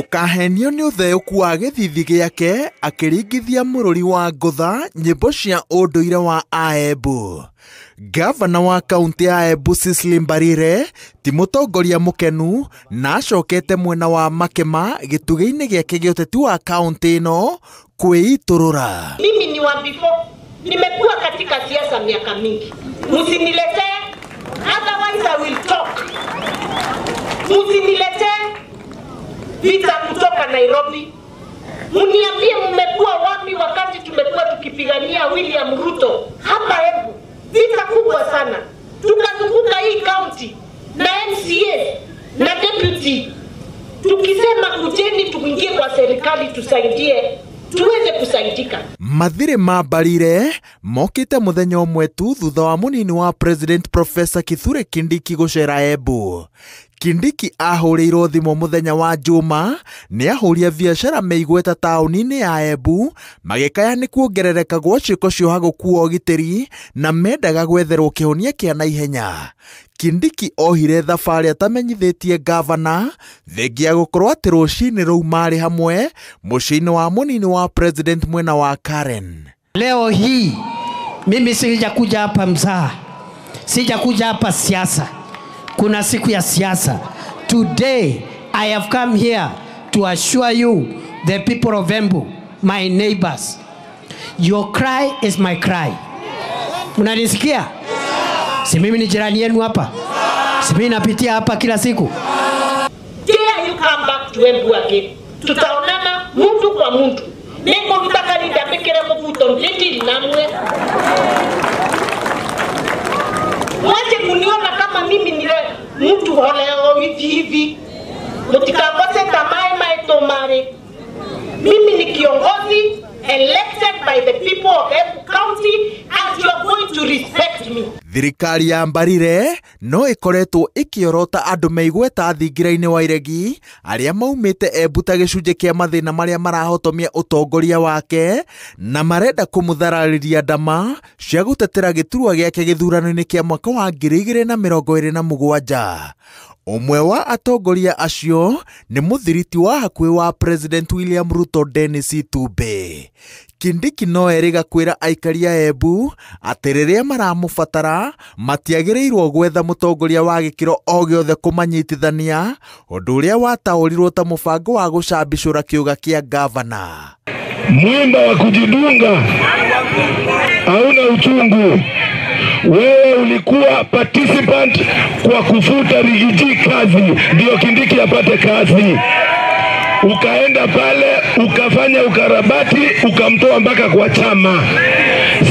Ndukahenio nĩ ũtheũku wa gĩthithi gĩake akĩringithia mũrũri wa ngũtha nyĩmbo cia ũndũire wa Aembu. Gavana wa kaunti ya Embu Cecily Mbarire ti mũtongoria mũkenu na acokete mwena wa Makema gĩtugĩ-inĩ gĩake gĩa ũteti wa kaunti ĩno kwĩitũrũra. Mimi ni wa before, nimekuwa katika siasa miaka mingi. Msiniletee, otherwise I will talk. Msiniletee vita kutoka Nairobi. Mniambie mmekuwa wapi wakati tumekuwa tukipigania William Ruto hapa Embu. Vita kubwa sana. Tukazunguka hii county na MCA na deputy tukisema kujeni tuingie kwa serikali tusaidie tuweze kusaidika. Mathire ma Mbarire mokite muthenya umwe tu thutha wa munini wa President Professor Kithure Kindiki gucera Embu. Kindiki ahũrĩirwo thimũ mũthenya wa Juma nĩ ahũri a biacara meigweta taũni-inĩ ya Embu magĩkaya nĩ kuongerereka gwa ciĩko cioha gũkua ũgitĩri na mendaga gwetherwo kĩhonia kĩa naihenya. Kindiki ohire thabarĩ atamenyithĩtie gavana thengia gũkorwo atĩ rũcinĩ rũu marĩ hamwe mũciĩ-inĩ wa mũnini wa President mwena wa Karen. Leo hii mimi sijakuja hapa mzaha, sijakuja hapa siasa. Kuna siku ya siasa. Today I have come here to assure you, the people of Embu, my neighbors, your cry is my cry. Mnanisikia? Si mimi ni jirani yenu hapa? Si mimi napitia hapa kila siku? Dare you come back to Embu again? Tutaonana mtu kwa mtu. Nengo mtakalinda pekere mvuto mtendili namwe. Mwache kuniona kama mimi ni mtu holeo hivi hivi. Mtikakose tamae maetomare. Mimi ni kiongozi elected by the people of Embu County and you are going to respect me. Thirikari ya Mbarire no ikoretwo ikiorota andu meigweta thingira-inĩ wa iregi arĩa maumĩte Embu ta gĩcunjĩ kĩa mathĩna marĩa marahotomia ũtongoria wake na marenda kũmũthararĩria ndama cia gũtetera gĩturwa gĩake gĩthurano-inĩ kĩa mwaka wa 2027. Ũmwe wa atongoria acio nĩ mũthiriti wa hakuhĩ wa President William Ruto Dennis Itumbi. Kindiki no erĩga kwĩra aikari a Embu atĩ rĩrĩa maramũbatara matiagĩrĩirwo gwetha mũtongoria wa gĩkĩro o gĩothe kũmanyitithania, ũndũ ũrĩa wataũrirwo ta mũbango wa gũcambicũra kĩũga kĩa gavana. Mwimba wa kujidunga hauna uchungu. Wewe ulikuwa participant kwa kufuta Rigiji kazi ndio Kindiki apate kazi. Ukaenda pale ukafanya ukarabati ukamtoa mpaka kwa chama.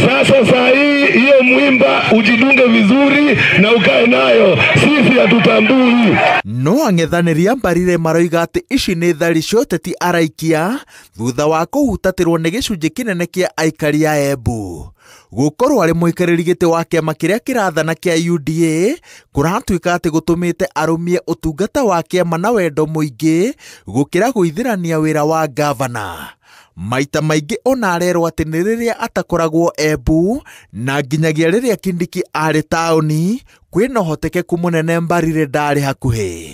Sasa saa hii hiyo mwimba ujidunge vizuri na ukae nayo, sisi hatutambui. No ang'ethanĩri a Mbarire maroiga atĩ ici nĩ thari cia ũteti araikia thutha wa kũhutatĩrwo nĩ gĩcunjĩ kĩnene kĩa aikari a Embu. Gũkorwo arĩ mũikarĩri gĩtĩ wa kĩama kĩrĩa kĩrathana kĩa UDA kũratuĩka atĩ gũtũmĩte arũmie ũtungata wa kĩama na wendo mũingĩ gũkĩra gũithĩrania wĩra wa gavana. Maita maingĩ ona arerwo atĩ nĩ rĩrĩa atakoragwo Embu na nginyagia rĩrĩa Kindiki arĩ taũni kwĩna ũhotekeku mũnene Mbarire ndarĩ hakuhĩ.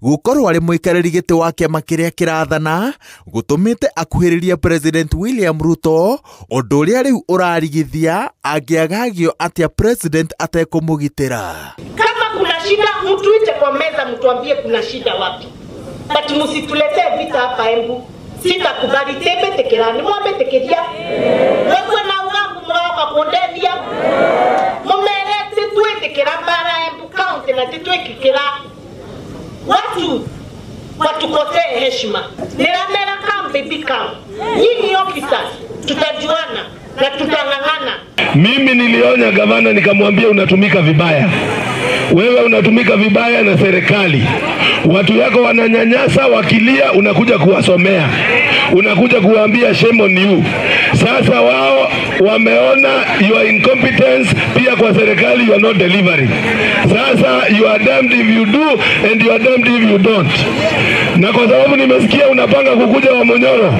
Gũkorwo arĩ mũikarĩri gĩtĩ wa kĩama kĩrĩa kĩrathana gũtũmĩte akuhĩrĩrie President William Ruto, ũndũ ũrĩa rĩu ũrarigithia angĩagagio atĩa President atekũmũgitĩra. Kama kuna shida mtuite kwa meza, mtuambie kuna shida wapi, but msituletee vita hapa Embu. Sitakubali tembe tekerani mwambe tekeria wewe na ugangu mwaoka kondevia mumere titwetekera bara Embu County na titwekikira watu watukosee heshima. Niramera come baby come, nyinyi officers tutajuana na tutang'ang'ana. Mimi nilionya gavana nikamwambia unatumika vibaya. Wewe unatumika vibaya na serikali. Watu yako wananyanyasa wakilia, unakuja kuwasomea. Unakuja kuwaambia shame on you. Sasa wao wameona your incompetence pia kwa serikali, you are not delivering. Sasa you are damned if you do and you are damned if you don't. Na kwa sababu nimesikia unapanga kukuja wa Monyoro,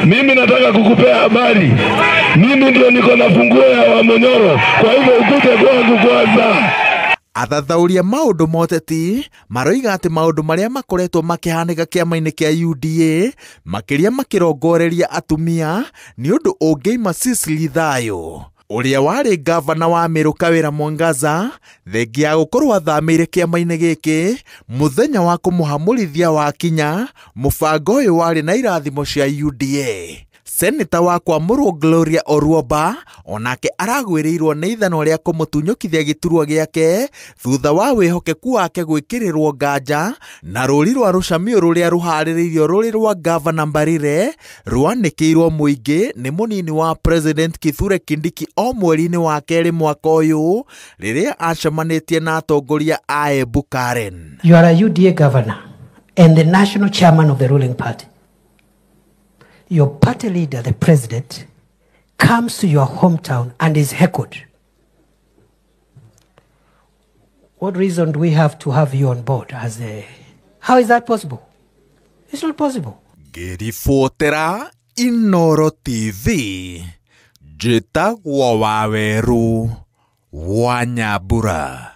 mimi nataka kukupea habari. Mimi ndio niko na funguo ya wa Monyoro, kwa hivyo ukuje kwangu kwanza. Athathaũria maũndũ ma ũteti maroiga atĩ maũndũ marĩa makoretwo makĩhanĩka kĩama-inĩ kĩa UDA makĩria makĩrongoreria atumia nĩ ũndũ ũngĩima Cecily thayũ. Ũrĩa warĩ ngavana wa Meru Kawĩra Mwangaza thengia ya gũkorwo athamĩire kĩama-inĩ gĩkĩ mũthenya wa kũmũhamũrithia wakinya, mũbango ũyũ warĩ na irathimo cia UDA. Seneta wa Kwamũrwo Gloria Oruoba onake aragwĩrĩirwo nĩ ithanwa rĩa kũmũtunyũkithia gĩturwa gĩake thutha wa wĩhokeku wake gwĩkĩrĩrwo nganja na rũri rwa rũcamiũ rũrĩa rũharĩrĩirio rũrĩ rwa ngavana Mbarire rwanĩkĩirwo mũingĩ nĩ mũnini wa President Kithure Kindiki o mweri-inĩ wa kerĩ mwaka ũyũ rĩrĩa acemanĩtie na atongoria a Embu Karen. You are a UDA governor and the national chairman of the ruling party. Your party leader, the president, comes to your hometown and is heckled. What reason do we have to have you on board as a... How is that possible? It's not possible. Ngĩribotera Inooro TV, njĩtagwo Waweru wa Nyambura.